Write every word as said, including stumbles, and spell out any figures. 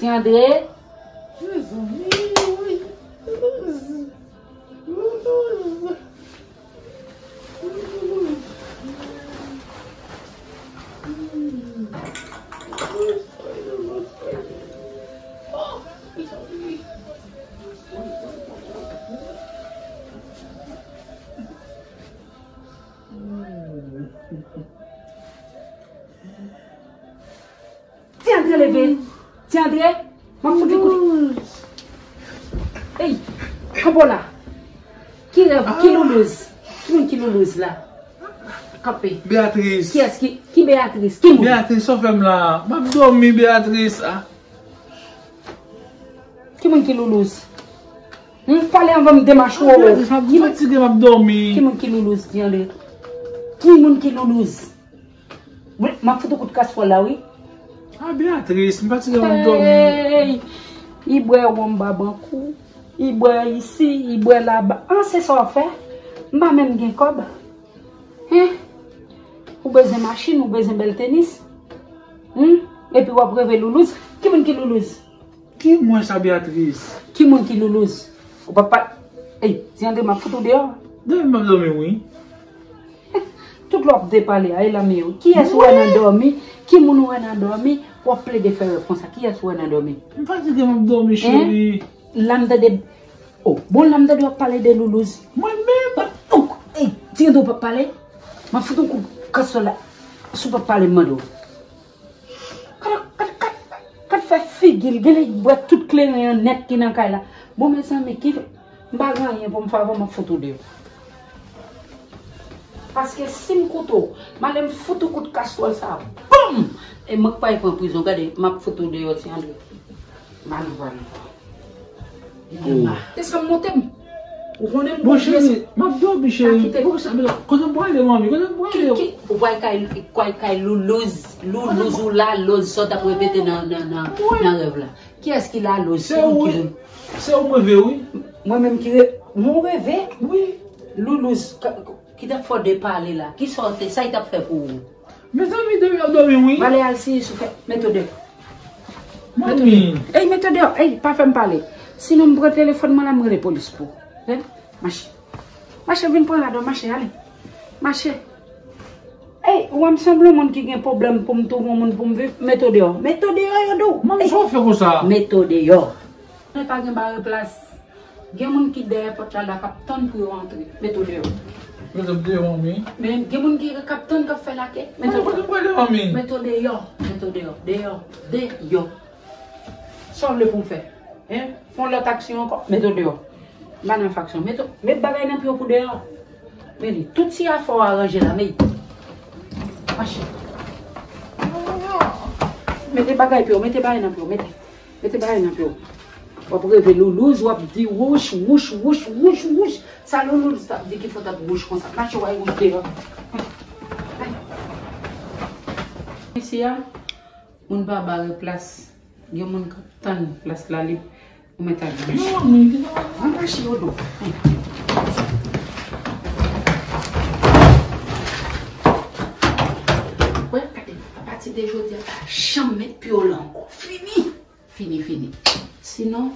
Ti Andre. Ti Andre leve. Ti Andre, m ap fout li kout. Ey, kanpe w la. Ki rèv, ki loulouz? Ki moun ki loulouz la? Kanpe. Beatrice. Kiyès ki, ki Beatrice? Ki moun? Beatrice, sa w fè m la? M ap dòmi, Beatrice. Ah. Ki moun ki loulouz? Hmm, pale anvan m demache w. Beatrice, m ap, m fatige, m ap dòmi. Ki moun ki loulouz, Ti Andre? Ki moun ki loulouz? Wi, m ap fout ou kout kastwòl la, wi. Ah, Beatrice, m fatige, m ap dòmi. Hey! Li bwè wonm Babankou, li bwè isi, li bwè laba. Ah, se sa w ap fè? M pa menm gen kòb. Hen? Ou bezwen machin, ou bezwen bèl tenis. Hmm? Epi w ap reve loulouz. Ki moun ki loulouz? Ki mwen sa, Beatrice? Ki moun ki loulouz? Ou pa pa. Ey, Ti Andre, m ap fout ou deyò. Dòmi, m ap dòmi, wi. Tout lè w ap depale a, e la m ye wi. Kiyès ou wè nan dòmi? Ki moun ou wè nan dòmi? W ap plede fè rèv konsa. Kiyès ou wè nan dòmi? M fatige, m ap dòmi, cheri. La m tande. Oh, bon, la m tande w ap pale de loulouz. Mwen menm? Oh, ey, Ti Andre, ou p ap pale? M ap fout ou kout kastwòl la. Si w p ap pale, m mande w. Kat, kat, kat, kat fè figi l, genlè bwè tout kleren an nèt ki nan kay la. Bon, mezanmi, ki, m pa gen anyen pou m fè avè w, m ap fout ou deyò. Paske si m koute w, m ale m fout ou kout kastwòl sa a, bam! E mwen k pral pran prizon, gade, m ap fout ou deyò, Ti Andre. M pa nan pwa non. Oh. Se sa m monte m. Ou konnen m bon cheri, m ap dòmi, cheri. Kote m prale, manmi? Kote m prale? Ou pral kay, kay, kay loulouz, loulouz ou lalouz, sa w t ap repete nan, nan, nan, nan rèv la. Kiyès ki lalouz? Se ou, wi. Se ou m reve, wi. Mwen menm ki re-, mwen reve? Wi. Loulouz, ka-, ki t ap fè w depale la? Ki sa w te, sa y t ap fè pou ou? Mezanmi, dòmi, dòmi, wi. Pale al si sou fè, mete w deyò. Mami. Ey, mete w deyò. Ey, pa fè m pale. Sinon, m pran telefòn mwen la, m rele polis pou ou. Ven, mache. Mache, vin pran ladan, mache, ale. Mache. Ey, ou wè m sanble yon moun ki gen pwoblèm pou m twouve yon moun pou m viv, mete w deyò. Mete w deyò, yo di w. Mami, sa w fè konsa? Mete w deyò. Mwen pa gen bare plas. Gen moun ki dèyè pòt la la k ap tann pou yo antre. Mete w deyò. Mete w deyò, manmi. Men gen moun ki, k ap tann, k ap fè lake. Mete w deyò. Mete w deyò. Mete w deyò. Deyò. Deyò. Sa w vle pou m fè? Hen? Fè yon lòt aksyon ankò? Mete w deyò. M pa nan faksyon. Mete w, met bagay nan pye w pou deyò. Men li, tout ti afè w aranje la, men. Mache. Mete bagay pye w, mete bagay nan pye w, mete. Mete bagay nan pye w. W ap reve loulouz, w ap di wouch, wouch, wouch, wouch, wouch. Sa loulouz t ap di ki fò w t ap wouch konsa. Mache w al wouch deyò. Isi a, moun pa bare plas. Gen moun k ap tann plas la lib. Ou mèt al mache. Non, men, gen nan. An mache yo do. Wè, gade, apati de jodi a, pa janm met pye w la ankò. Fini! Fini, fini. Sinon,